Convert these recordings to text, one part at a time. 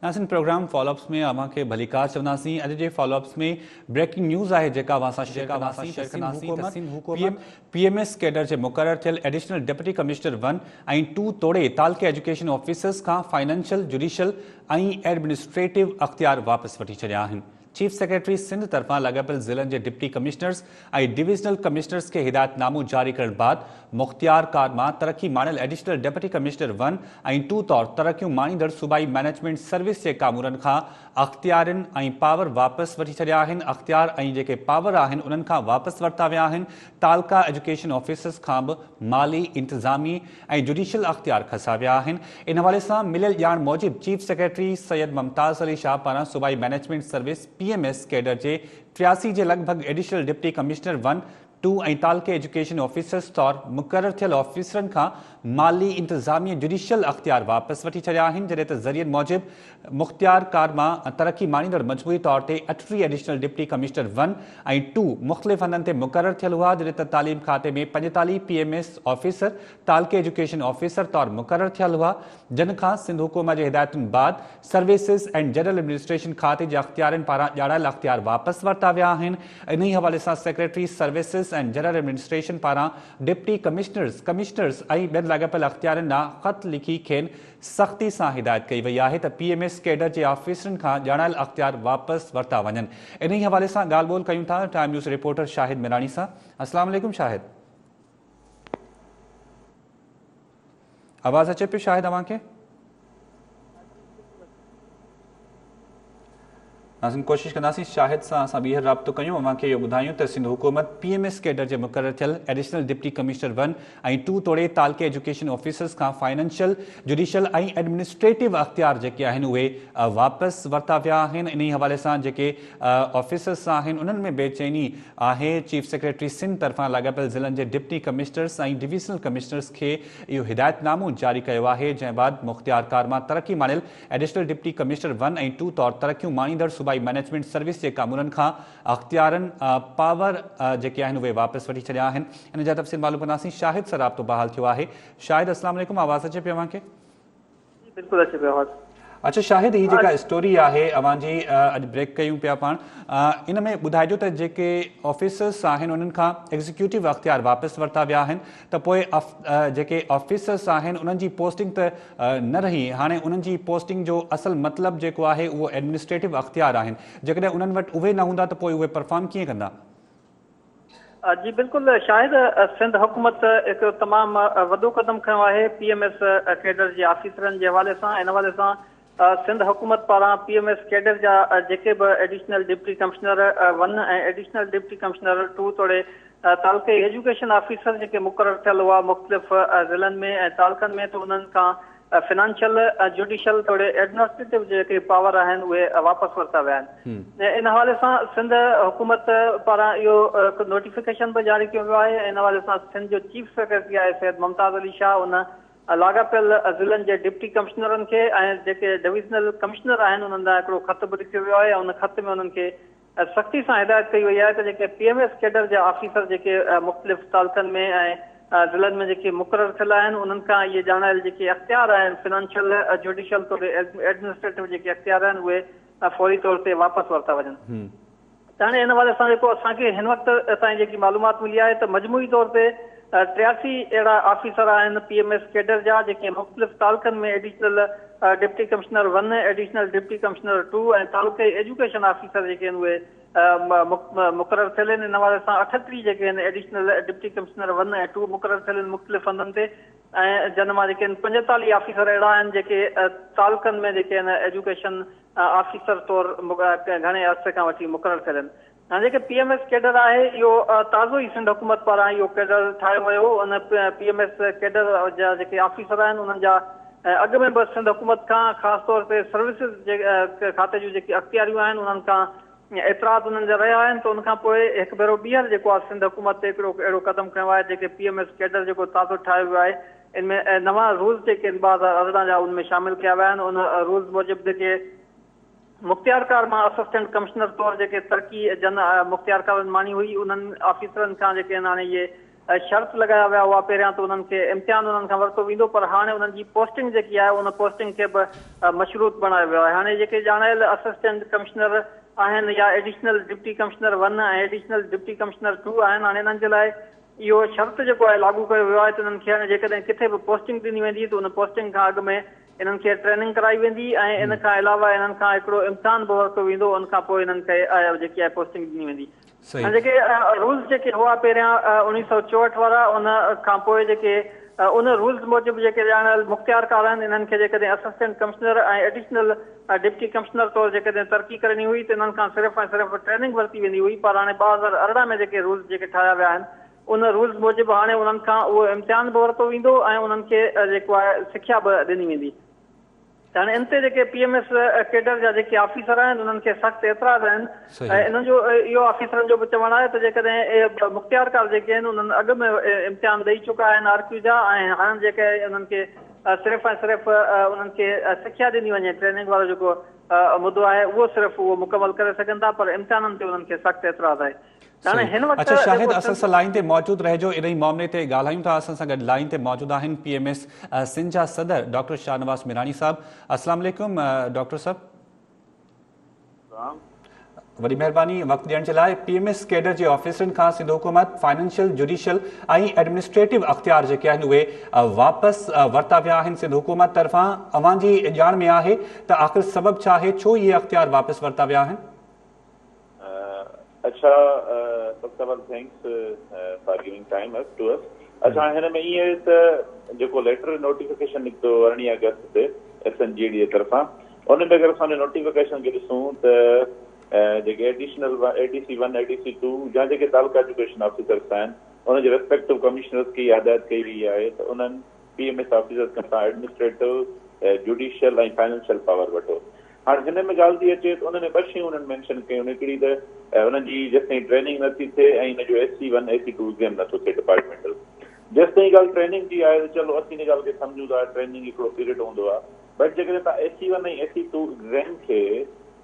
ناظرين programme follow ups ۾ اوهان کي ڀليڪار چونداسين. اڄ جي فالو اپس ۾ بريڪنگ نيوز آهي جيڪا اوهان سان شيئر ڪنداسين ته سنڌ حڪومت پي ايم ايس ڪيڊر جي مقرر ٿيل ايڊيشنل ڊپٽي ڪمشنر 1 ۽ 2 توڙي تعلقي ايجوڪيشن آفيسرز کان فنانشل، جڊيشل ۽ ايڊمنسٽريٽو اختيار واپس وٺي ڇڏيا آهن. چيف سيڪريٽري سنڌ طرفان لاڳاپيل ضلعن جي ڊپٽي ڪمشنرز ۽ ڊويزنل ڪمشنرز کي هدايت نامو جاري ڪرڻ بعد مختيار ڪار مان ترقي ماڻيل ايڊيشنل ڊپٽي ڪمشنر 1 ۽ 2 طور ترقيون ماڻيندڙ صوبائي مئنيجمينٽ سروس جي ڪامورن کان اختيارين ۽ پاور واپس وٺي ڇڏيا آهن. اختيار ۽ جيڪي پاور آهن انهن کان واپس ورتا ويا آهن. تعلقه ايجوڪيشن آفيسرز کان به مالي، انتظامي ۽ جڊيشل اختيار کسيا ويا آهن. ان حوالي سان مليل ڄاڻ موجب چيف سيڪريٽري سيد ممتاز علي شاهه پاران صوبائي management service, P M S, cadre جي 83 جي لڳ ڀڳ ايڊيشنل ڊپٽي ڪمشنر 1، 2 ۽ تعلقي ايجوڪيشن آفيسرز طور مقرر ٿيل آفيسرن کان مالي، انتظامي ۽ جڊيشل اختيار واپس وٺي ڇڏيا آهن، جڏهن ته ذريعن موجب مختيار ڪار مان ترقي ماڻيندڙ مجموعي طور تي 38 ايڊيشنل ڊپٽي ڪمشنر 1 ۽ 2 مختلف هنڌن تي مقرر ٿيل هئا، جڏهن ته تعليم کاتي ۾ 45 پي ايم ايس آفيسر تعلقي ايجوڪيشن آفيسر طور مقرر ٿيل هئا، جن کان سنڌ حڪومت جي هدايتن بعد سروسز اينڊ جنرل ايڊمنسٽريشن کاتي جي اختيارين پاران ڄاڻايل اختيار واپس ورتا ويا آهن. انهي حوالي سان secretary services and general administration پاران ڊپٽي ڪمشنرز، ڪمشنرز ۽ ٻين لاڳاپيل اختيارين ڏانهن خط لکي کين سختي سان هدايت ڪئي وئي آهي ته پي ايم ايس ڪيڊر جي آفيسرن کان ڄاڻايل اختيار واپس ورتا وڃن. انهي حوالي سان ڳالهه ٻولهه ڪيون ٿا ٽائيم نيوز رپورٽر شاهد ميراڻي سان. السلام عليڪم شاهد. آواز اچي پيو شاهد اوهان کي؟ ناظرين ڪوشش ڪنداسين شاهد سان اسان ٻيهر رابطو ڪيون اوهان کي اهو ٻڌايون ته سنڌ حڪومت پي ايم ايس ڪيڊر جي مقرر ٿيل ايڊيشنل ڊپٽي ڪمشنر 1 ۽ 2 توڙي تعلقي ايجوڪيشن آفيسرز کان فائنانشل، جڊيشل ۽ ايڊمنسٽريٽو اختيار جيڪي آهن اهي واپس ورتا ويا آهن. انهي حوالي سان جيڪي آفيسرز آهن انهن ۾ بيچيني آهي. چيف سيڪريٽري سنڌ طرفان لاڳاپيل ضلعن جي ڊپٽي ڪمشنرز ۽ ڊويزنل ڪمشنرز کي اهو هدايت نامو جاري ڪيو آهي جنهن بعد مختيارڪار مان ترقي ماڻيل ايڊيشنل ڊپٽي ڪمشنر 1 ۽ 2 طور ترقيون ماڻيندڙ صوبائي مئنيجمينٽ سروس جي ڪامورن کان اختيارن پاور جيڪي آهن اهي واپس وٺي ڇڏيا آهن. ان جا تفصيل معلوم ڪنداسين. شاهد سان رابطو بحال ٿيو آهي. شاهد السلام عليڪم آواز اچي پيو اوهان کي؟ جي بلڪل اچي پيو آواز. اڇا شاهد هي جيڪا اسٽوري آهي اوهان جي اڄ بريڪ ڪيون پيا پاڻ ان ۾ ٻڌائجو ته جيڪي آفيسرس آهن انهن کان ايگزيڪيوٽو اختيار واپس ورتا ويا آهن ته پوء جيڪي آفيسرس آهن انهن جي پوسٽنگ ته نه رهي، هاڻي انهن جي پوسٽنگ جو اصل مطلب جيڪو آهي اهو ايڊمنسٽريٽو اختيار آهن، جيڪڏهن انهن وٽ اهي نه هوندا ته پوء اهي پرفارم ڪيئن ڪندا؟ جي بلڪل شاهد، سنڌ حڪومت هڪ تمام وڏو قدم کنيو آهي پي ايم ايس ڪيڊر جي آفيسرن جي حوالي سان، ان حوالي سان سنڌ حڪومت پاران پي ايم ايس ڪيڊر جا جيڪي به additional deputy commissioner 1 ۽ additional deputy commissioner 2 توڙي تعلقي ايجوڪيشن آفيسر جيڪي مقرر ٿيل هئا مختلف ضلعن ۾ ۽ تعلقن ۾ ته انهن کان فنانشل، جوڊيشل توڙي ايڊمنسٽريٽو جيڪي پاور آهن اهي واپس ورتا ويا آهن. ان حوالي سان سنڌ حڪومت پاران اهو هڪ نوٽيفڪيشن به جاري ڪيو ويو آهي ۽ ان حوالي سان سنڌ جو چيف سيڪريٽري آهي سيد ممتاز علي شاهه ان لاڳاپيل ضلعن جي ڊپٽي ڪمشنرن کي ۽ جيڪي ڊويزنل ڪمشنر آهن انهن ڏانهن هڪڙو خط به لکيو ويو آهي ۽ ان خط ۾ انهن کي سختي سان هدايت ڪئي وئي آهي ته جيڪي پي ايم ايس ڪيڊر جا آفيسر جيڪي مختلف تعلقن ۾ ۽ ضلعن ۾ جيڪي مقرر ٿيل آهن انهن کان اهي ڄاڻايل جيڪي اختيار آهن فنانشل، جوڊيشل توڙي ايڊمنسٽريٽو جيڪي اختيار آهن اهي فوري طور تي واپس ورتا وڃن. ته هاڻي ان حوالي سان جيڪو اسان کي هن وقت تائين جيڪي معلومات ملي آهي ته مجموعي طور تي 83 اهڙا آفيسر آهن پي ايم ايس ڪيڊر جا جيڪي مختلف تعلقن ۾ additional deputy commissioner 1، additional deputy commissioner 2 ۽ تعلقي ايجوڪيشن آفيسر جيڪي آهن اهي مقرر ٿيل آهن. ان حوالي سان 38 جيڪي آهن ايڊيشنل ڊپٽي ڪمشنر 1 ۽ 2 مقرر ٿيل آهن مختلف هنڌن تي ۽ جن مان جيڪي آهن 45 آفيسر اهڙا آهن جيڪي تعلقن ۾ جيڪي آهن ايجوڪيشن آفيسر طور گهڻي عرصي کان وٺي مقرر ٿيل آهن. هاڻي جيڪي پي ايم ايس ڪيڊر آهي اهو تازو ئي سنڌ حڪومت پاران اهو ڪيڊر ٺاهيو ويو هو. ان پي ايم ايس ڪيڊر جا جيڪي آفيسر آهن انهن جا اڳ ۾ به سنڌ حڪومت کان خاص طور تي سروسز جي کاتي جون جيڪي اختياريون آهن انهن کان اعتراض انهن جا رهيا آهن ته ان کان پوء هڪ ڀيرو ٻيهر جيڪو آهي سنڌ حڪومت هڪڙو اهڙو قدم کنيو آهي جيڪي پي ايم ايس ڪيڊر جيڪو تازو ٺاهيو ويو آهي ان ۾ نوان رولز جيڪي آهن 2018 جا ان ۾ شامل ڪيا ويا آهن ان رولز موجب جيڪي مختيارڪار مان اسسٽنٽ ڪمشنر طور جيڪي ترقي جن مختيارڪارن ماڻي هئي انهن آفيسرن کان جيڪي آهن هاڻي اهي شرط لڳايا ويا هئا پهريان ته انهن کي امتحان انهن کان ورتو ويندو پر هاڻي انهن جي پوسٽنگ جيڪي آهي ان پوسٽنگ کي به مشروط بڻايو ويو آهي. هاڻي جيڪي ڄاڻايل اسسٽنٽ ڪمشنر آهن يا additional deputy commissioner 1 ۽ additional deputy commissioner 2 آهن، هاڻي انهن جي لاء اهو شرط جيڪو آهي لاڳو ڪيو ويو آهي ته انهن کي هاڻي جيڪڏهن ڪٿي به پوسٽنگ ڏني ويندي ته ان پوسٽنگ کان اڳ ۾ انهن کي ٽريننگ ڪرائي ويندي ۽ ان کان علاوه انهن کان هڪڙو امتحان به ورتو ويندو، ان کان پوء انهن کي جيڪي آهي پوسٽنگ ڏني ويندي. ۽ جيڪي رولز جيڪي هئا پهريان 1964 وارا، ان کان پوء جيڪي ان رولز موجب جيڪي ڄاڻايل مختيارڪار آهن انهن کي جيڪڏهن assistant commissioner ۽ additional deputy commissioner طور جيڪڏهن ترقي ڪرڻي هئي ته انهن کان صرف ۽ صرف ٽريننگ ورتي ويندي هئي، پر هاڻي 2018 ۾ جيڪي رولز جيڪي ٺاهيا ويا آهن ان رولز موجب هاڻي انهن کان اهو امتحان به ورتو ويندو ۽ انهن کي جيڪو آهي سکيا به ڏني ويندي. ته هاڻي ان تي جيڪي پي ايم ايس ڪيڊر جا جيڪي آفيسر آهن انهن کي سخت اعتراض آهن ۽ انهن جو اهو آفيسرن جو به چوڻ آهي ته جيڪڏهن اهي مختيارڪار جيڪي آهن انهن اڳ ۾ امتحان ڏئي چڪا آهن آر ڪيو جا ۽ هاڻ جيڪي انهن کي صرف ۽ صرف انهن کي سکيا ڏني وڃي، ٽريننگ وارو جيڪو مدو آهي اهو صرف اهو مڪمل ڪري سگهن ٿا، پر امتحانن تي انهن کي سخت اعتراض آهي. هاڻي هن وقت اڇا شاهد اسان سان لائين تي موجود رهجو، انهي معاملي تي ڳالهايون ٿا. اسان سان گڏ لائين تي موجود آهن پي ايم ايس سنڌ جا صدر ڊاڪٽر شاهنواز ميراڻي صاحب. السلام عليڪم ڊاڪٽر صاحب، وڏي مهرباني وقت ڏيڻ جي لاء. پي ايم ايس ڪيڊر جي آفيسرن کان سنڌ حڪومت فائنانشل، جوڊيشل ۽ ايڊمنسٽريٽو اختيار جيڪي آهن اهي واپس ورتا ويا آهن سنڌ حڪومت طرفان. اوهان جي ڄاڻ ۾ آهي ته آخر سبب ڇا آهي، ڇو اهي اختيار واپس ورتا ويا آهن؟ اڇا سڀ کان پهريون thanks for giving time us to us. اڇا هن ۾ ائين آهي ته جيڪو ليٽر نوٽيفڪيشن نڪتو 18 آگسٽ تي ايس اين جي ڊي جي طرفان، ان ۾ اگر اسان ان نوٽيفڪيشن کي ڏسون ته جيڪي additional A D C 1، A D C 2 يا جيڪي تعلقه ايجوڪيشن آفيسرس آهن انهن جي ريسپيڪٽو ڪمشنرس کي اها هدايت ڪئي وئي آهي ته انهن پي ايم ايس آفيسرس کان ايڊمنسٽريٽو، جوڊيشل ۽ فائنانشل پاور وٺو. هاڻ هن ۾ ڳالهه ٿي اچي ته ان ۾ ٻه شيون انهن مينشن ڪيون، هڪڙي ته انهن جي جيستائين ٽريننگ نه ٿي ٿئي ۽ ان جو S C 1، S C 2 exam نه ٿو ٿئي ڊپارٽمينٽل. جيستائين ڳالهه ٽريننگ جي آهي ته چلو اسين ان ڳالهه کي سمجهون ٿا ٽريننگ هڪڙو پيريڊ هوندو آهي، بٽ جيڪڏهن توهان S C 1 ۽ S C 2 exam کي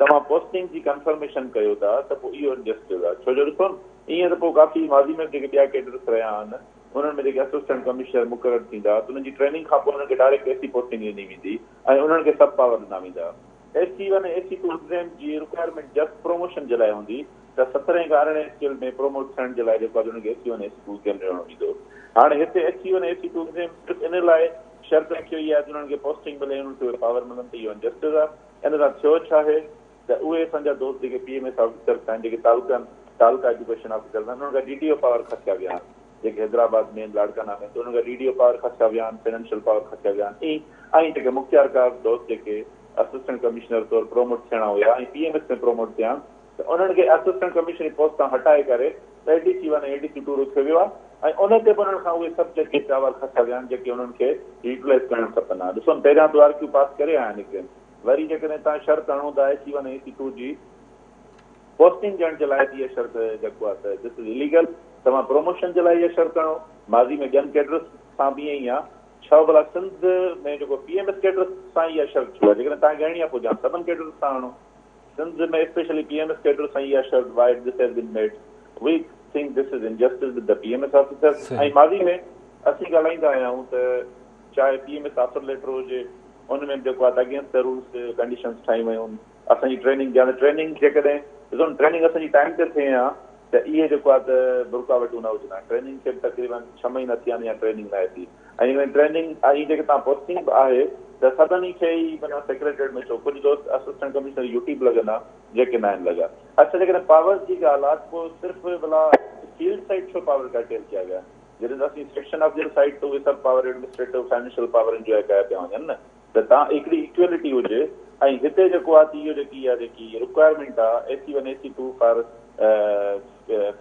توهان پوسٽنگ جي ڪنفرميشن ڪيو ٿا ته پوء اهو انجسٽس آهي، ڇو جو ڏسو نه ائين ته پوء ڪافي ماضي ۾ به جيڪي ٻيا ڪيڊرس رهيا آهن انهن ۾ جيڪي اسسٽنٽ ڪمشنر مقرر ٿيندا ته انهن جي ٽريننگ کان پوء انهن کي ڊائريڪٽ ايس سي پوسٽنگ ڏني ويندي ۽ انهن کي سڀ پاور ڏنا ويندا. S C 1 ۽ S C 2 exam جي رڪوائرمينٽ جسٽ پروموشن جي لاء هوندي ته سترهين کان ارڙهين اسڪيل ۾ پروموٽ ٿيڻ جي لاء جيڪو آهي انهن کي S C 1 ۽ S C 2 exam ڏيڻو ويندو. هاڻي هتي S C 1 ۽ S C 2 exam صرف ان لاء شرط رکي وئي آهي ته انهن کي پوسٽنگ ملي ۽ انهن کي اهي پاور ملن ته اهو انجسٽس آهي. ان سان ٿيو ڇا آهي ته اهي اسان جا دوست جيڪي پي ايم ايس آفيسرس آهن، جيڪي تعلقن تعلقه ايجوڪيشن آفيسرس آهن، انهن کان ڊي ڊي او پاور کسيا ويا آهن. جيڪي حيدرآباد ۾ آهن، لاڙڪانا ۾ آهن ته انهن کان ڊي ڊي او پاور کسيا ويا آهن، فنانشل پاور کسيا ويا آهن ۽ جيڪي مختيارڪار دوست جيڪي اسسٽنٽ ڪمشنر طور پروموٽ ٿيڻا هيا ۽ پي ايم ايس ۾ پروموٽ ٿيا آهن ته انهن کي اسسٽنٽ ڪمشنر جي پوسٽ تان هٽائي ڪري اي ڊي سي 1 ۽ اي ڊي سي 2 رکيو ويو آهي ۽ ان تي به انهن کان اهي سڀ جيڪي پاور کسيا ويا آهن جيڪي انهن کي يوٽيلائيز ڪرڻ کپن ها. ڏسو نه پهريان ته آر ڪيو پاس ڪري آيا آهن ايگزيم، وري جيڪڏهن توهان شرط هڻو ٿا اي سي 1 ۽ اي سي 2 جي پوسٽنگ ڏيڻ جي لاء ته اها شرط جيڪو آهي ته دس از اليگل. توهان پروموشن جي لاء اها شرط هڻو. ماضي ۾ ٻين ڪيڊرس سان به ائين ئي آهي. ڇو ڀلا سنڌ ۾ جيڪو پي ايم ايس ڪيڊرس سان اها شرط ڇو آهي؟ جيڪڏهن توهان کي هڻڻي آهي پوء جان سڀن ڪيڊرس سان هڻو. Sindh ۾ specially P M S cadres سان اها شرط why this has been made we think this is injustice with the P M S officers. ۽ ماضي ۾ اسين ڳالهائيندا آيا آهيون ته چاهي P M S offer letter هجي ان ۾ به جيڪو آهي ته اگينسٽ the rules conditions ٺاهيون ويون آهن. اسان جي ٽريننگ يا ته ٽريننگ جيڪڏهن ڏسو نه ٽريننگ اسان جي ٽائيم تي ٿئي ها ته اهي جيڪو آهي ته رڪاوٽون نه هجن ها. ٽريننگ کي به تقريبن 6 مهينا ٿيا آهن يا ٽريننگ ناهي ٿي ۽ جيڪڏهن ٽريننگ ۽ جيڪي تان پوسٽنگ به آهي ته سڀني کي ئي معنيٰ سيڪريٽريٽ ۾ ڇو ڪجهه دوست اسسٽنٽ ڪمشنر يو ٽي به لڳندا جيڪي ناهن لڳا. اڇا جيڪڏهن پاورز جي ڳالهه آهي ته پوء صرف ڀلا فيلڊ سائيڊ ڇو پاور ڪرٽيل ڪيا ويا آهن جڏهن ته اسين سيڪشن آفيسر سائيڊ ته اهي سڀ power administrative financial power enjoy ڪيا پيا وڃن نه ته تان هڪڙي ايڪوئلٽي هجي ۽ هتي جيڪو آهي ته اهو جيڪي اها جيڪي رڪوائرمينٽ آهي اي سي 1 اي سي 2 for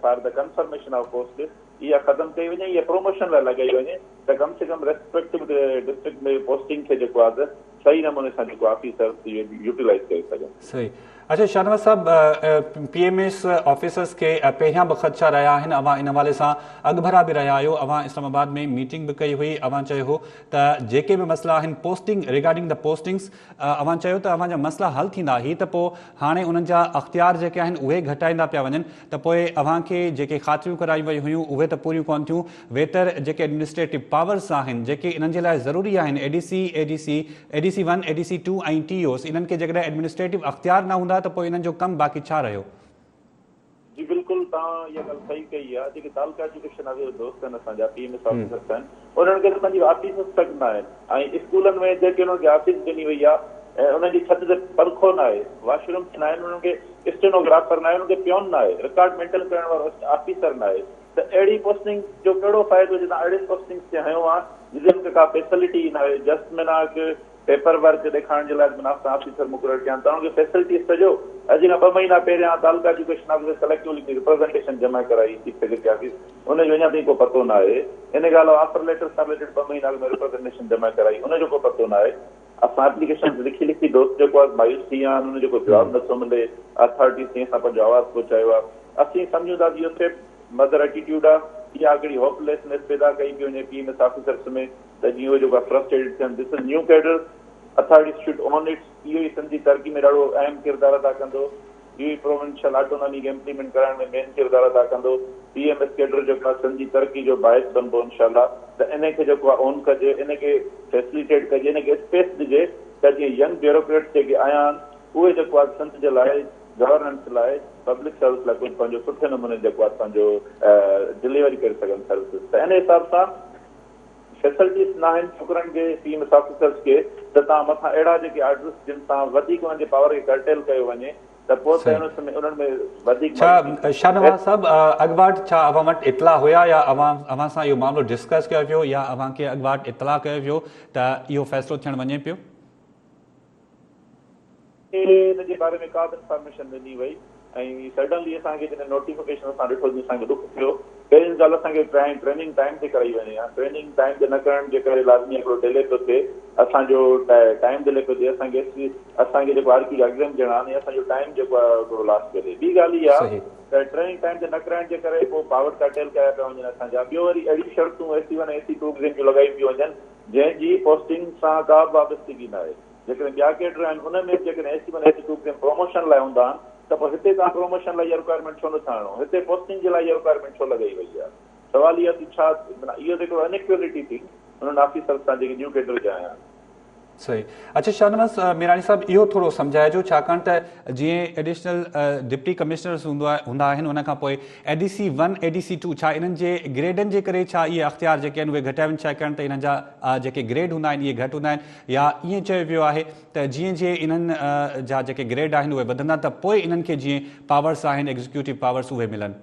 for the confirmation of post اها ختم ڪئي وڃي يا پروموشن لاء لڳائي وڃي ته ڪم سي ڪم ريسپيڪٽو ڊسٽرڪٽ ۾ پوسٽنگ کي جيڪو آهي ته صحيح نموني سان جيڪو آفيسرس يوٽيلائيز ڪري سگهن. صحيح اڇا شاهنواز صاحب پي ايم ايس آفيسرس کي پهريان به خدشا رهيا آهن اوهان ان حوالي سان اڳڀرا به رهيا آهيو اوهان اسلام آباد ۾ ميٽنگ به ڪئي هئي اوهان چيو هو ته جيڪي به مسئلا آهن پوسٽنگ ريگارڊنگ the postings اوهان چيو ته اوهان جا مسئلا حل ٿيندا هي ته پوء هاڻي انهن جا اختيار جيڪي آهن اهي گهٽائيندا پيا وڃن ته پوء اوهان کي جيڪي خاطريون ڪرايون ويون هيون اهي ته پوريون ڪونه ٿيون، ويتر جيڪي ايڊمنسٽريٽو پاورز آهن جيڪي انهن جي لاء ضروري آهن A D C, A D C, A D C one, A D C two ۽ T Os انهن کي جيڪڏهن ايڊمنسٽريٽو اختيار نه هوندا ته پوء انهن جو ڪم باقي ڇا رهيو؟ جي بلڪل توهان اها ڳالهه صحيح ڪئي آهي جيڪي تعلقه ايجوڪيشن آفيسر دوست آهن اسان جا پي ايم ايس آفيسرس آهن انهن کي ته پنهنجي آفيسز تڪ نه آهن ۽ اسڪولن ۾ جيڪي انهن کي آفيس ڏني وئي آهي ۽ انهن جي ڇت تي پرکو نه آهي واشرومس نه آهن انهن کي اسٽينوگرافر ناهي، انهن کي پيون ناهي، رڪارڊ مينٽين ڪرڻ وارو آفيسر ناهي ته اهڙي پوسٽنگ جو ڪهڙو فائدو جي توهان اهڙين پوسٽنگس کي هنيو آ جتي انهن کي ڪا فيسلٽي ئي ناهي جسٽ معنيٰ هڪ پيپر ورڪ ڏيکارڻ جي لاء معنيٰ اسان آفيسر مقرر ڪيا آهن توهان انهن کي فيسلٽيز ته ڏيو اڄ کان ٻه مهينا پهريان تعلقه ايجوڪيشن آفيسر سليڪٽو لکي رپريزنٽيشن جمع ڪرائي چيف سيڪريٽري آفيس ان جو اڃا تائين ڪو پتو ناهي ان کان علاوه آفر ليٽر سان رليٽيڊ ٻه مهينا اڳ ۾ رپريزنٽيشن جمع ڪرائي ان جو ڪو پتو ناهي. اسان ايپليڪيشنز لکي لکي دوست جيڪو آهي مايوس ٿي ويا آهن ان جو ڪو جواب نٿو ملي اٿارٽيز تائين اسان پنهنجو آواز پهچايو آهي اسين سمجهون ٿا ته اهو صرف مدر ايٽيٽيوڊ آهي اها هڪڙي هوپ ليسنيس پيدا ڪئي پئي وڃي پي ايم ايس آفيسرس ۾ ته جيئن اهي جيڪو آهي فرسٽريٽيڊ ٿين this is new cadre authorities should own its اهو ئي سنڌ جي ترقي ۾ ڏاڍو اهم ڪردار ادا ڪندو. اهو ئي پروونشل آٽونامي کي امپليمينٽ ڪرائڻ ۾ مين ڪردار ادا ڪندو. پي ايم ايس ڪيڊر جيڪو آهي سنڌ جي ترقي جو باعث بنبو انشاء الله ته انهي کي جيڪو آهي اون ڪجي انهي کي فيسليٽيٽ ڪجي انهي کي اسپيس ڏجي ته جيئن ينگ بيوروڪريٽس جيڪي آيا آهن اهي جيڪو آهي سنڌ جي لاء گورننس لاء پبلڪ سروس لاء ڪجهه پنهنجو سٺي نموني جيڪو آهي پنهنجو ڊليوري ڪري سگهن سروسز ته انهي حساب سان فيسلٽيز ناهن ڇوڪرن کي پي ايم ايس آفيسرس کي ته توهان مٿان اهڙا جيڪي آرڊرس جن سان وڌيڪ انهن جي پاور کي ڪرٽيل ڪيو وڃي ته پوء ته انهن ۾ انهن ۾ وڌيڪ ڇا شاهنواز صاحب اڳواٽ ڇا اوهان وٽ اطلاع هيا يا اوهان اوهان سان اهو معاملو ڊسڪس ڪيو ويو يا اوهان کي اڳواٽ اطلاع ڪيو ويو ته اهو فيصلو ٿيڻ وڃي پيو؟ کي ان جي باري ۾ ڪا به انفارميشن نه ڏني وئي ۽ سڊنلي اسان کي جڏهن نوٽيفڪيشن اسان ڏٺو جيئن اسان کي ڏک ٿيو پهرين ڳالهه اسان کي ٽريننگ ٽائيم تي ڪرائي وڃي ها ٽريننگ ٽائيم تي نه ڪرڻ جي ڪري لازمي هڪڙو ڊلي پيو ٿئي اسان جو ٽائيم ڊلي پيو ٿئي اسان کي اسان کي جيڪو آر ڪيو جا ايگزام ڏيڻا آهن ۽ اسان جو ٽائيم جيڪو آهي هڪڙو لاس پيو ٿئي ٻي ڳالهه اها ته ٽريننگ ٽائيم تي نه ڪرائڻ جي ڪري پوء پاور ڪرٽيل ڪيا پيا وڃن اسان جا ٻيو وري اهڙيون شرطون اي سي ون ۽ اي سي ٽو ايگزام جون لڳايون پيون وڃن جنهن جي پوسٽنگ سان ڪا به وابستگي نه آهي جيڪڏهن ٻيا ڪيڊر آهن انهن ۾ به جيڪڏهن A C one A C two ڪنهن پروموشن لاء هوندا آهن ته پوء هتي توهان پروموشن لاء اها رڪوائرمينٽ ڇو نٿا آڻو؟ هتي پوسٽنگ جي لاء اها رڪوائرمينٽ ڇو لڳائي وئي آهي؟ سوال اهو آهي ته ڇا معنيٰ اهو ته هڪڙو ان ايڪوئلٽي ٿي انهن آفيسرز سان جيڪي نيو ڪيڊر جا آيا آهن. صحيح اڇا شاهنواز ميراڻي صاحب اهو ٿورو سمجهائجو ڇاڪاڻ ته جيئن ايڊيشنل ڊپٽي ڪمشنرز هوندا آهن ان کان پوء A D C one A D C two ڇا انهن جي گريڊن جي ڪري ڇا اهي اختيار جيڪي آهن اهي گهٽيا وڃن ڇاڪاڻ ته انهن جا جيڪي گريڊ هوندا آهن اهي گهٽ هوندا آهن يا ائين چيو ويو آهي ته جيئن جيئن انهن جا جيڪي گريڊ آهن اهي وڌندا ته پوء انهن کي جيئن پاورس آهن ايگزيڪيوٽو پاورس اهي ملن.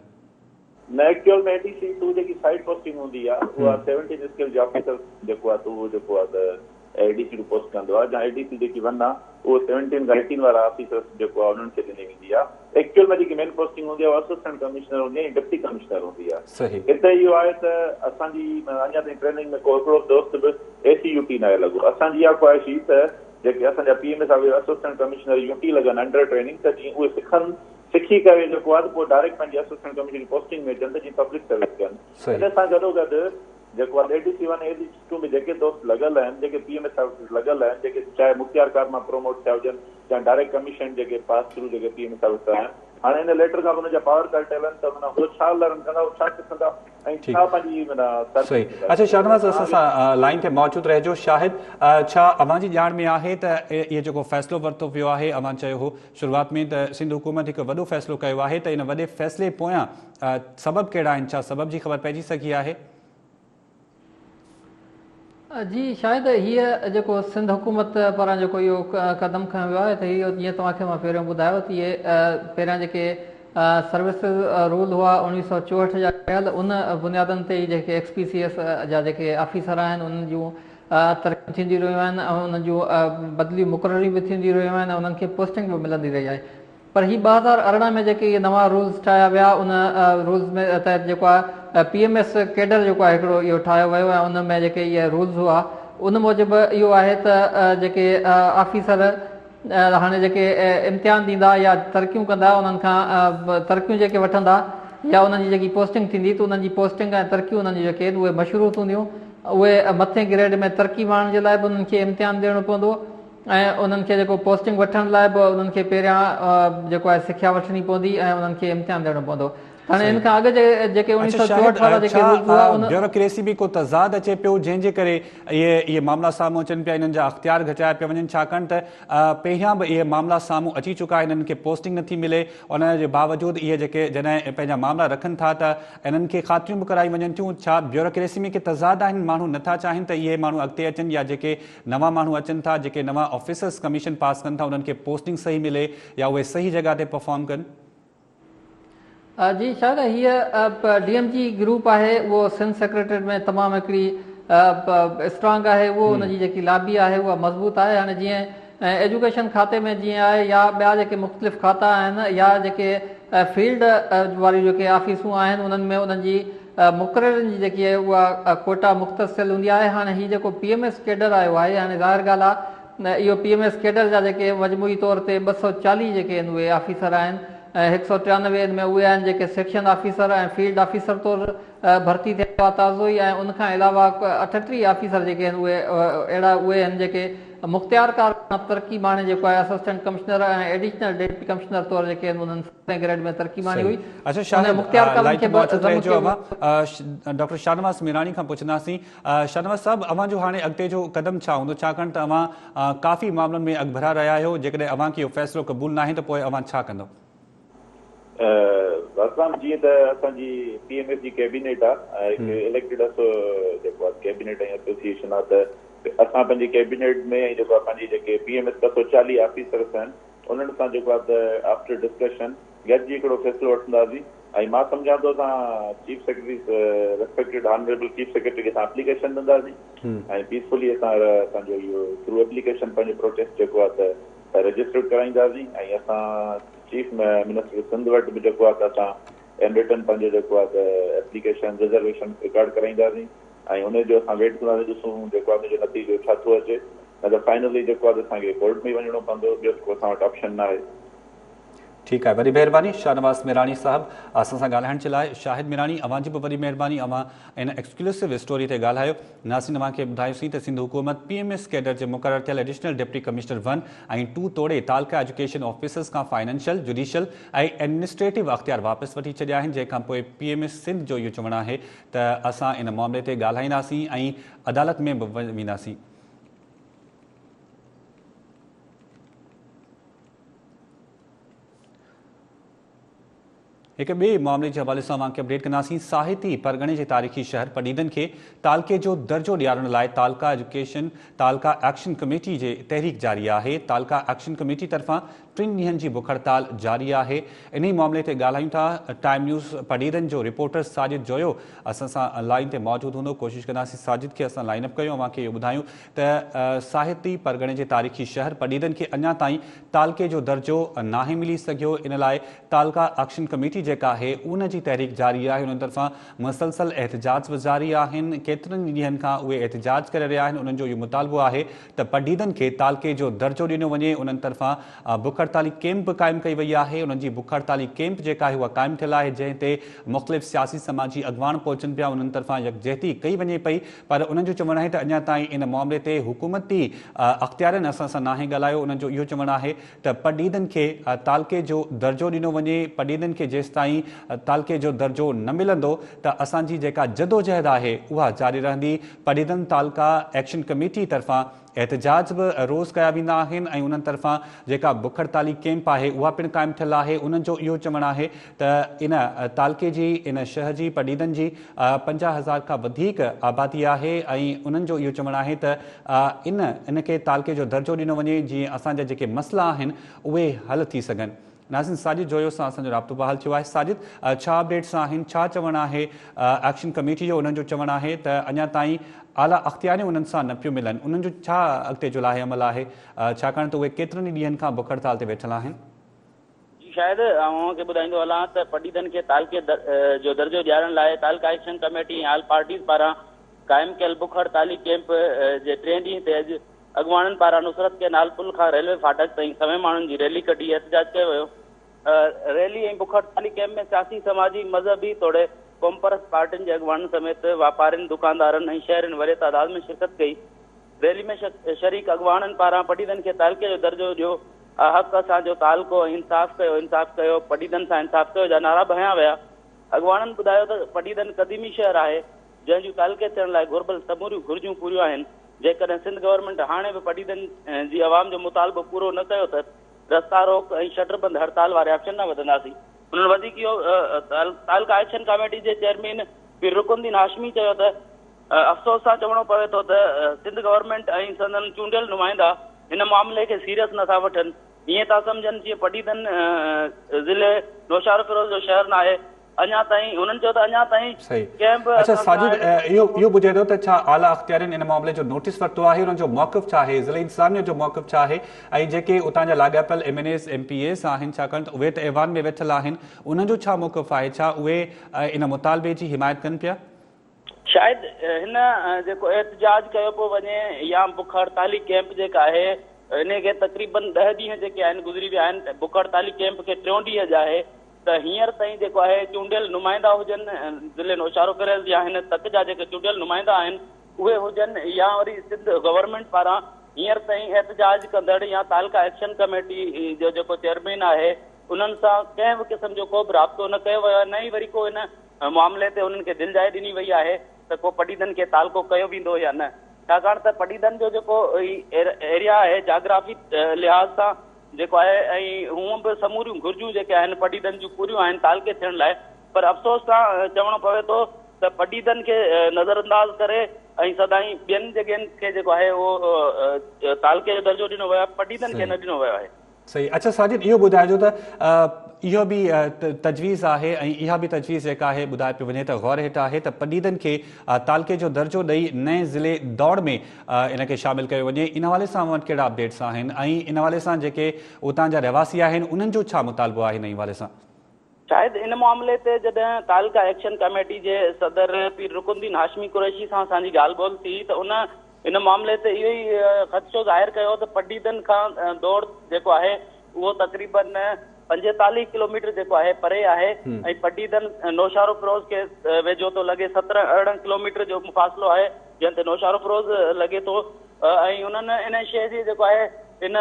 نه ايڪچوئل ۾ اي ڊي سي ٽو جيڪي سائيڊ پوسٽنگ هوندي آهي اها سيونٽين اسڪيل جي آفيسر جيڪو آهي اهو جيڪو آهي ته اي ڊي سي ٽو پوسٽ ڪندو آهي يا اي ڊي سي جيڪي ون آهي اهو سيونٽين کان ايٽين وارا آفيسرس جيڪو آهي انهن کي ڏني ويندي آهي. ايڪچوئل ۾ جيڪي مين پوسٽنگ هوندي آهي اها اسسٽنٽ ڪمشنر هوندي آهي ۽ ڊپٽي ڪمشنر هوندي آهي. هتي اهو آهي ته اسان جي اڃا تائين ٽريننگ ۾ ڪو هڪڙو به دوست به اي سي يو ٽي ناهي لڳو. اسان جي اها خواهش هئي ته جيڪي اسان جا P M S officer assistant commissioner U T لڳن انڊر ٽريننگ ته جيئن اهي سکن سکي ڪري جيڪو آهي ته پوء ڊائريڪٽ پنهنجي اسسٽنٽ ڪمشنر جي پوسٽنگ ۾ اچن ته جيئن پبلڪ سروس ڪن. ان سان گڏوگڏ جيڪو آهي اي ڊي سي ون ۽ اي ڊي سي ٽو ۾ جيڪي دوست لڳل آهن، جيڪي پي ايم ايس آفيسرز لڳل آهن، جيڪي چاهي مختيار ڪار مان پروموٽ ٿيا هجن يا ڊائريڪٽ ڪميشن جيڪي پاس ٿرو جيڪي پي ايم ايس آفيسر آهن، هاڻي ان ليٽر کان پوء انهن جا پاور ڪرٽيل آهن ته معنيٰ هو ڇا لرن ڪندا، هو ڇا سکندا ۽ ڇا پنهنجي معنيٰ سروس صحيح ڏيندا. اڇا شاهنواز اسان سان لائين تي موجود رهجو شاهد ڇا اوهان جي ڄاڻ ۾ آهي ته اهي جيڪو فيصلو ورتو ويو آهي اوهان چيو هو شروعات ۾ ته سنڌ حڪومت هڪ وڏو فيصلو ڪيو آهي ته ان وڏي فيصلي پويان سبب ڪهڙا آهن ڇا سبب جي خبر پئجي سگهي آهي؟ جي شايد هيء جيڪو سنڌ حڪومت پاران جيڪو اهو قدم کنيو ويو آهي ته اهو جيئن توهان کي مان پهريون ٻڌايو ته اهي پهريان جيڪي سروسز رول هئا 1964 جا ٺهيل ان بنيادن تي ئي جيڪي ايڪس پي سي ايس جا جيڪي آفيسر آهن انهن جون ترقيون ٿينديون رهيون آهن ۽ انهن جون بدليون مقرريون به ٿينديون رهيون آهن ۽ انهن کي پوسٽنگ به ملندي رهي آهي پر هي 2018 ۾ جيڪي اهي نوان رولز ٺاهيا ويا ان رولز ۾ تحت جيڪو آهي پي ايم ايس ڪيڊر جيڪو آهي هڪڙو اهو ٺاهيو ويو ۽ ان ۾ جيڪي اهي رولز هئا ان موجب اهو آهي ته جيڪي آفيسر هاڻي جيڪي امتحان ڏيندا يا ترقيون ڪندا انهن کان ترقيون جيڪي وٺندا يا انهن جي جيڪي پوسٽنگ ٿيندي ته انهن جي پوسٽنگ ۽ ترقيون انهن جون جيڪي آهن اهي مشروط هونديون. اهي مٿين گريڊ ۾ ترقي ماڻڻ جي لاء به انهن کي امتحان ڏيڻو پوندو ۽ انهن کي جيڪو پوسٽنگ وٺڻ لاء به انهن کي پهريان جيڪو آهي سکيا وٺڻي پوندي ۽ انهن کي امتحان ڏيڻو پوندو. هاڻي ان کان اڳ جيڪي اڇا شاهد 1964 وارا جيڪي رولز هئا ان. بيوروڪريسي ۾ ڪو تضاد اچي پيو جنهن جي ڪري اهي اهي معاملا سامهون اچن پيا انهن جا اختيار گهٽايا پيا وڃن ڇاڪاڻ ته پهريان به اهي معاملا سامهون اچي چڪا آهن انهن کي پوسٽنگ نٿي ملي ان جي باوجود اهي جيڪي جڏهن پنهنجا معاملا رکن ٿا ته انهن کي خاطريون به ڪرايون وڃن ٿيون ڇا بيوروڪريسي ۾ ڪي تضاد آهن ماڻهو نٿا چاهين ته اهي ماڻهو اڳتي اچن يا جيڪي نوان ماڻهو اچن ٿا جيڪي نوان آفيسرس ڪميشن پاس ڪن ٿا انهن کي پوسٽنگ صحيح ملي يا اهي صحيح جڳهه تي پرفارم ڪن. جي شايد هيء ڊي ايم جي گروپ آهي اهو سنڌ سيڪريٽريٽ ۾ تمام هڪڙي اسٽرانگ آهي اهو ان جي جيڪي لابي آهي اها مضبوط آهي هاڻي جيئن ايجوڪيشن کاتي ۾ جيئن آهي يا ٻيا جيڪي مختلف کاتا آهن يا جيڪي فيلڊ واريون جيڪي آفيسون آهن انهن ۾ انهن جي مقررين جي جيڪي آهي اها ڪوٽا مختص ٿيل هوندي آهي هاڻي هي جيڪو پي ايم ايس ڪيڊر آيو آهي هاڻي ظاهر ڳالهه آهي اهو پي ايم ايس ڪيڊر جا جيڪي مجموعي طور تي 240 جيڪي آهن اهي آفيسر آهن ۽ 193 ان ۾ اهي آهن جيڪي سيڪشن آفيسر ۽ فيلڊ آفيسر طور ڀرتي ٿيا هئا تازو ئي ۽ ان کان علاوه 38 آفيسر جيڪي آهن اهي اهڙا اهي آهن جيڪي مختيارڪار کان ترقي ماڻي جيڪو آهي assistant commissioner ۽ additional deputy commissioner طور جيڪي آهن انهن ستين گريڊ ۾ ترقي ماڻي هئي. اڇا شاهد لائين تي موجود رهجو اوهان ڊاڪٽر شاهنواز ميراڻي کان پڇنداسين شاهنواز صاحب اوهان جو هاڻي اڳتي جو قدم ڇا هوندو ڇاڪاڻ ته اوهان ڪافي معاملن ۾ اڳڀرا رهيا آهيو جيڪڏهن اوهان کي اهو فيصلو قبول ناهي ته پوء اوهان ڇا ڪندو؟ اسلام جيئن ته اسان جي پي ايم ايس جي ڪيبينيٽ آ هڪ اليڪٽيڊ جيڪو آ ڪيبينيٽ ۽ ايسوسيئيشن آ ته اسان پنهنجي ڪيبينيٽ ۾ ۽ جيڪو آ پنهنجي جيڪي پي ايم ايس 240 آفيسرس آهن انهن سان جيڪو آ ته آفٽر ڊسڪشن گڏجي هڪڙو فيصلو وٺنداسين ۽ مان سمجهان ٿو اسان chief secretary respected honourable chief secretary کي اسان اپليڪيشن ڏنداسين ۽ پيسفلي اسان پنهنجو اهو ٿرو اپليڪيشن پنهنجو پروٽيسٽ جيڪو آ ته رجسٽرڊ ڪرائينداسين ۽ اسان چيف منسٽر سنڌ وٽ به جيڪو آ ته اسان ان رٽن پنهنجو جيڪو آ ته اپليڪيشن رزرويشن رڪارڊ ڪرائينداسين ۽ ان جو اسان ويٽ ڪنداسين ڏسون جيڪو آ ان جو نتيجو ڇا ٿو اچي نه ته فائنلي جيڪو آ ته اسان کي ڪورٽ ۾ ئي وڃڻو پوندو ٻيو ته ڪو اسان وٽ آپشن ناهي. ٺيڪ آهي وڏي مهرباني شاهنواز ميراڻي صاحب اسان سان ڳالهائڻ جي لاء شاهد ميراڻي اوهان جي به وڏي مهرباني اوهان ان ايڪسڪلوسو اسٽوري تي ڳالهايو ناظرين اوهان کي ٻڌايوسين ته سنڌ حڪومت پي ايم ايس ڪيڊر جي مقرر ٿيل ايڊيشنل ڊپٽي ڪمشنر 1 ۽ 2 توڙي تعلقه ايجوڪيشن آفيسرز کان فائننشل، جڊيشل ۽ ايڊمنسٽريٽو اختيار واپس وٺي ڇڏيا آهن جنهن کان پوء پي ايم ايس سنڌ جو اهو چوڻ آهي ته اسان ان معاملي تي ڳالهائينداسين ۽ عدالت ۾ به وينداسين. هڪ ٻئي معاملي جي حوالي سان اوهان کي اپڊيٽ ڪنداسين ساهتي پرڳڻي جي تاريخي شهر پڊعيدن کي تعلقي جو درجو ڏيارڻ لاء تعلقه ايجوڪيشن تعلقه ايڪشن ڪميٽي جي تحريڪ جاري آهي تعلقه ايڪشن ڪميٽي طرفان ٽن ڏينهن جي بک هڙتال جاري آهي انهي معاملي تي ڳالهايون ٿا ٽائيم نيوز پڊعيدن جو رپورٽر ساجد جويو اسان سان لائين تي موجود هوندو ڪوشش ڪنداسين ساجد کي اسان لائين اپ ڪيون اوهان کي اهو ٻڌايون ته ساهتي پرڳڻي جي تاريخي شهر پڊعيدن کي اڃا تائين تعلقي جو درجو ناهي ملي سگهيو ان لاء تعلقه ايڪشن ڪميٽي جيڪا آهي ان جي تحريڪ جاري آهي انهن طرفان مسلسل احتجاج به جاري آهن ڪيترن ئي ڏينهن کان اهي احتجاج ڪري رهيا آهن انهن جو اهو مطالبو آهي ته پڊعيدن کي تعلقي جو درجو ڏنو وڃي انهن طرفان بک هڙتالي ڪيمپ به قائم ڪئي وئي آهي انهن جي بک هڙتالي ڪيمپ جيڪا آهي اها قائم ٿيل آهي جنهن تي مختلف سياسي سماجي اڳواڻ پهچن پيا انهن طرفان يڪجهتي ڪئي وڃي پئي پر انهن جو چوڻ آهي ته اڃا تائين ان معاملي تي حڪومتي اختيارين اسان سان ناهي ڳالهايو انهن جو اهو چوڻ آهي ته پڊعيدن کي تعلقي جو درجو ڏنو وڃي پڊعيدن کي جيستائين تعلقي جو درجو نه ملندو ته اسان جي جيڪا جدوجهد آهي اها جاري رهندي پڊعيدن تعلقه ايڪشن ڪميٽي طرفان احتجاج به روز ڪيا ويندا آهن ۽ انهن طرفان جيڪا بک هڙتالي ڪيمپ آهي اها پڻ قائم ٿيل آهي انهن جو اهو چوڻ آهي ته ان تعلقي جي ان شهر جي پڊعيدن جي 50 هزار کان وڌيڪ آبادي آهي ۽ انهن جو اهو چوڻ آهي ته ان ان کي تعلقي جو درجو ڏنو وڃي جيئن اسان جا جيڪي مسئلا آهن اهي حل ٿي سگهن. ناظرين ساجد جويو سان اسان جو رابطو بحال ٿيو آهي ساجد ڇا اپڊيٽس آهن ڇا چوڻ آهي ايڪشن ڪميٽي جو انهن جو چوڻ آهي ته اڃا تائين اعليٰ اختياريون انهن سان نه پيون ملن انهن جو ڇا اڳتي جو لاهي عمل آهي ڇاڪاڻ ته اهي ڪيترن ئي ڏينهن کان بک هڙتال تي ويٺل آهن. جي شاهد آئون اوهان کي ٻڌائيندو هلان ته پڊعيدن کي تعلقي جو درجو ڏيارڻ لاء تعلقه ايڪشن ڪميٽي ۽ آل پارٽيز پاران قائم ڪيل بک هڙتالي ڪئمپ جي ٽئين ڏينهن تي اڄ اڳواڻن پاران نصرت ڪئنال پل کان ريلوي ڦاٽڪ تائين سوين ماڻهن جي ريلي ڪڍي احتجاج ڪيو ويو. ريلي ۽ بک هڙتالي ڪئمپ ۾ سياسي، سماجي، مذهبي توڙي قومپرست پارٽين جي اڳواڻن سميت واپارين، دڪاندارن ۽ شهرين وڏي تعداد ۾ شرڪت ڪئي. ريلي ۾ شريڪ اڳواڻن پاران پڊعيدن کي تعلقي جو درجو ڏيو، حق اسان جو تعلقو ۽ انصاف ڪيو، انصاف ڪيو، پڊعيدن سان انصاف ڪيو جا نعرا به هنيا ويا. اڳواڻن ٻڌايو ته پڊعيدن قديمي شهر آهي، جنهن جون تعلقي ٿيڻ لاء گهربل سموريون گهرجون پوريون آهن، جيڪڏهن سنڌ گورنمينٽ هاڻي به پڊعيدن جي عوام جو مطالبو پورو نه ڪيو ته رستا روڪ ۽ شٽر بند هڙتال واري آپشن ڏانهن وڌنداسين. انهن وڌيڪ اهو تعلقه ايڪشن ڪاميٽي جي چيئرمين پير رڪن الدين هاشمي چيو ته افسوس سان چوڻو پوي ٿو ته سنڌ گورنمينٽ ۽ سندن چونڊيل نمائندا هن معاملي کي سيريس نٿا وٺن، ائين ٿا سمجهن جيئن پڊعيدن ضلعي نوشهروفيروز جو شهر ناهي، اڃا تائين هنن چيو ته اڃا تائين صحيح ڪنهن به اڇا اسان سان ساجد اهڙي اهو اهو ٻڌائيندو ته ڇا اعليٰ اختيارين ان معاملي جو نوٽيس ورتو آهي انهن جو موقف ڇا آهي ضلعي انتظاميه جو موقف ڇا آهي ۽ جيڪي اتان جا لاڳاپيل M N As M P As آهن ڇاڪاڻ ته اهي ته ايوان ۾ ويٺل آهن انهن جو ڇا موقف آهي ڇا اهي ان مطالبي جي حمايت ڪن پيا؟ شايد هن جيڪو احتجاج ڪيو پيو وڃي يا بک هڙتالي ڪئمپ جيڪا آهي انهي کي تقريبن ڏهه ڏينهن جيڪي آهن گذري ويا آهن بک هڙتالي ڪئمپ کي ٽيون ڏينهن اڄ آهي ته هينئر تائين جيڪو آهي چونڊيل نمائندا هجن ضلعي نوشهروفيروز يا هن تڪ جا جيڪي چونڊيل نمائندا آهن اهي هجن يا وري سنڌ گورنمينٽ پاران هينئر تائين احتجاج ڪندڙ يا تعلقه ايڪشن ڪميٽي جو جيڪو چيئرمين آهي انهن سان ڪنهن به قسم جو ڪو به رابطو نه ڪيو ويو آهي نه ئي وري ڪو ان معاملي تي انهن کي دلجاء ڏني وئي آهي ته ڪو پڊعيدن کي تعلقو ڪيو ويندو يا نه ڇاڪاڻ ته پڊعيدن جو جيڪو ايريا آهي جاگرافي لحاظ سان جيڪو آهي ۽ هونء به سموريون گهرجون جيڪي آهن پڊعيدن جون پوريون آهن تعلقي ٿيڻ لاء پر افسوس سان چوڻو پوي ٿو ته پڊعيدن کي نظرانداز ڪري ۽ سدائين ٻين جڳهين کي جيڪو آهي اهو تعلقي جو درجو ڏنو ويو آهي پڊعيدن کي نه ڏنو ويو آهي. صحيح اڇا ساجد اهو ٻڌائجو ته اهو به تجويز آهي ۽ اها به تجويز جيڪا آهي ٻڌائي پيو وڃي ته غور هيٺ آهي ته پڊعيدن کي تعلقي جو درجو ڏئي نئين ضلعي دوڙ ۾ ان کي شامل ڪيو وڃي ان حوالي سان اوهان وٽ ڪهڙا اپڊيٽس آهن ۽ ان حوالي سان جيڪي اتان جا رهواسي آهن انهن جو ڇا مطالبو آهي انهي حوالي سان. شايد ان معاملي تي جڏهن تعلقه ايڪشن ڪميٽي جي صدر پير رڪن الدين هاشمي قريشي سان اسان جي ڳالهه ٻولهه ٿي ته ان ان معاملي تي اهو ئي خدشو ظاهر ڪيو ته پڊعيدن کان دوڙ جيڪو آهي اهو تقريبن 45 ڪلوميٽر جيڪو آهي پري آهي ۽ پڊعيدن نوشهروفيروز کي ويجهو ٿو لڳي 17 18 ڪلوميٽر جو مفاصلو آهي جنهن تي نوشهروفيروز لڳي ٿو ۽ انهن ان شيء جي جيڪو آهي ان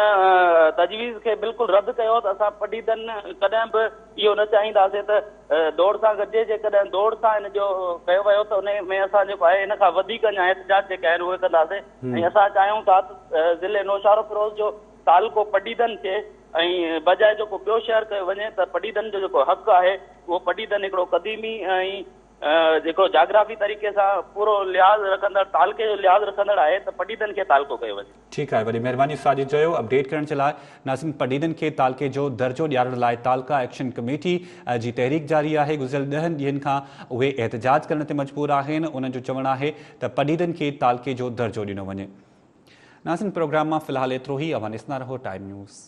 تجويز کي بلڪل رد ڪيو ته اسان پڊعيدن ڪڏهن به اهو نه چاهينداسين ته دوڙ سان گڏجي جيڪڏهن دوڙ سان ان جو ڪيو ويو ته ان ۾ اسان جيڪو آهي ان کان وڌيڪ اڃا احتجاج جيڪي آهن اهي ڪنداسين ۽ اسان چاهيون ٿا ته ضلعي نوشهروفيروز جو تعلقو پڊعيدن ٿئي ۽ بجاء جيڪو ٻيو شهر ڪيو وڃي ته پڊعيدن جو جيڪو حق آهي اهو پڊعيدن هڪڙو قديمي ۽ جيڪو جاگرافي طريقي سان پورو لحاظ رکندڙ تعلقي جو لحاظ رکندڙ آهي ته پڊعيدن کي تعلقو ڪيو وڃي. ٺيڪ آهي وڏي مهرباني ساجد جويو اپڊيٽ ڪرڻ جي لاء. ناظرين پڊعيدن کي تعلقي جو درجو ڏيارڻ لاء تعلقه ايڪشن ڪميٽي جي تحريڪ جاري آهي گذريل ڏهن ڏينهن کان اهي احتجاج ڪرڻ تي مجبور آهن انهن جو چوڻ آهي ته پڊعيدن کي تعلقي جو درجو ڏنو وڃي. ناظرين پروگرام مان في الحال ايترو ئي اوهان ڏسندا رهو ٽائيم نيوز.